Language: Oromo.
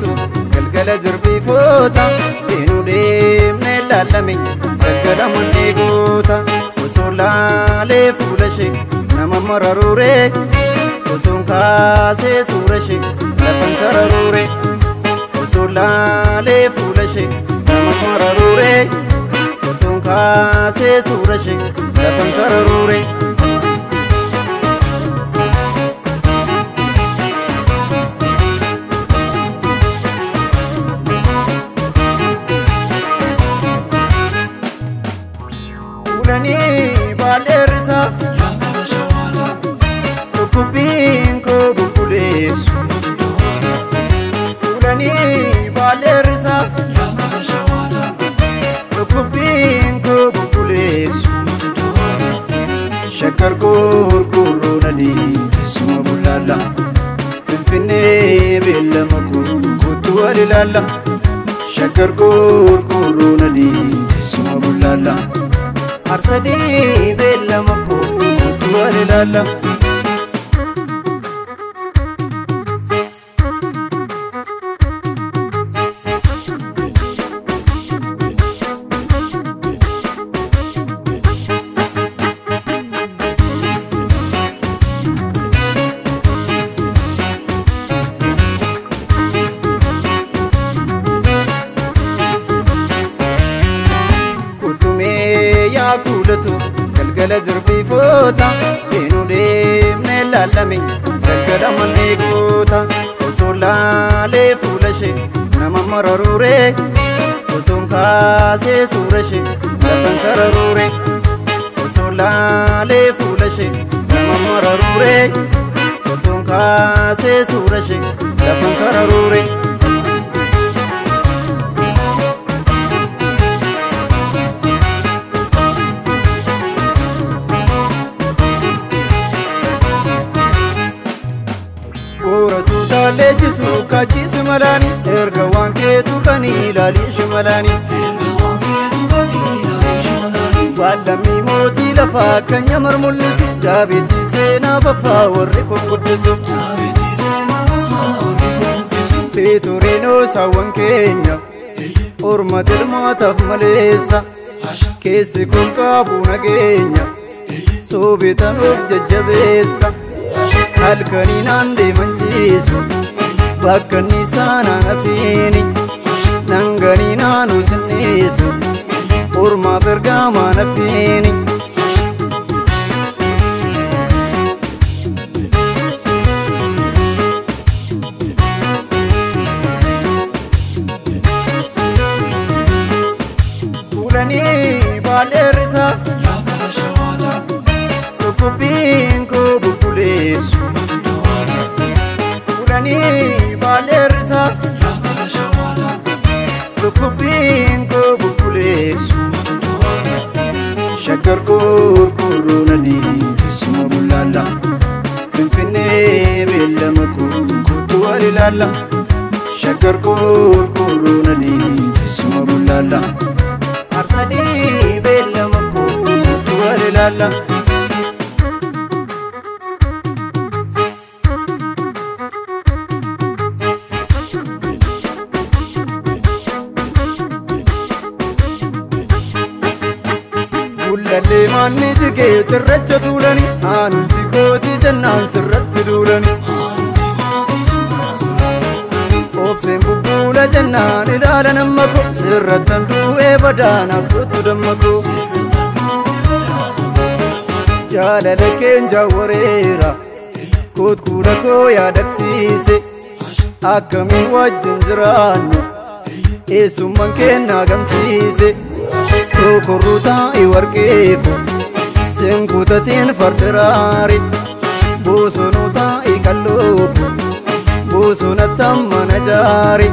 kuulatu galgala jirbiifoota deenu deemnee laalame galgala mannee goota osoo laalee fuula ishee nama mararuure osoon kaasee suura ishee lafan sararuure osoo laalee fuula ishee nama mararuure osoon kaasee suura ishee lafan sararuure. Kuulanii baalleerrisa dhukkubbiin koo bubbulee Kuulanii baalleerrisa dhukkubbiin koo bubbulee Shakkar qorqorroon adii teessuma bullaalla Finfinnee beellama koo kottu wal ilaalla Shakkar qorqorroon adii teessuma bullaalla Arsadii beellama koo kottu wal ilaalla. Kuulatu galgala jirbiifoota deenu deemnee laalame galgala mannee goota osoo laalee fuula ishee nama mararuure osoon kaasee suura ishee lafan sararuure osoo laalee fuula ishee nama mararuure osoon kaasee suura ishee lafan sararuure. Leenjisu kaachisi malaani erga waan keetu kan ilaalii shimalaani. Waalamii mootii lafaa kan nyamar mul'isu jaabeetti seenaa fafaa warri kun guddisu. Fiitureenoo saawwan keenya orma tilmaataaf maleessa keessi kun qabu nageenya soobetan of jajjabeessa. Halkanii naan deeman ciisu bakka inni saanaan hafiini dhanganii naanuu sinniisu ormaaf ergamaan hafiini. Kuulanii baalleerrisa dhukkubbiin koo bubbulee Kuulanii baalleerrisa dhukkubbiin koo bubbulee Shakkar qorqorroon adii teessuma bullaalla Finfinnee beellama koo kottu wal ilaalla Shakkar qorqorroon adii teessuma bullaalla Arsadii beellama koo kottu wal ilaalla. Gullallee maanni jigee cirracha tuulani aanulti kooti jennaan sirratti duulani. Obseen bubbuula jennaan ilaala namma koo sirrattan du'ee badaanaaf kottu damma koo. Jaalala keenya wareera kotkuula koo yaadaksiise akkamiin wajjin jiraannu eessummaan kennaa gamsiise. Sokorruu taa'i warqeeku senkutatiin fardiraari bosonuu taa'i qallooku bosonatti mana jaari.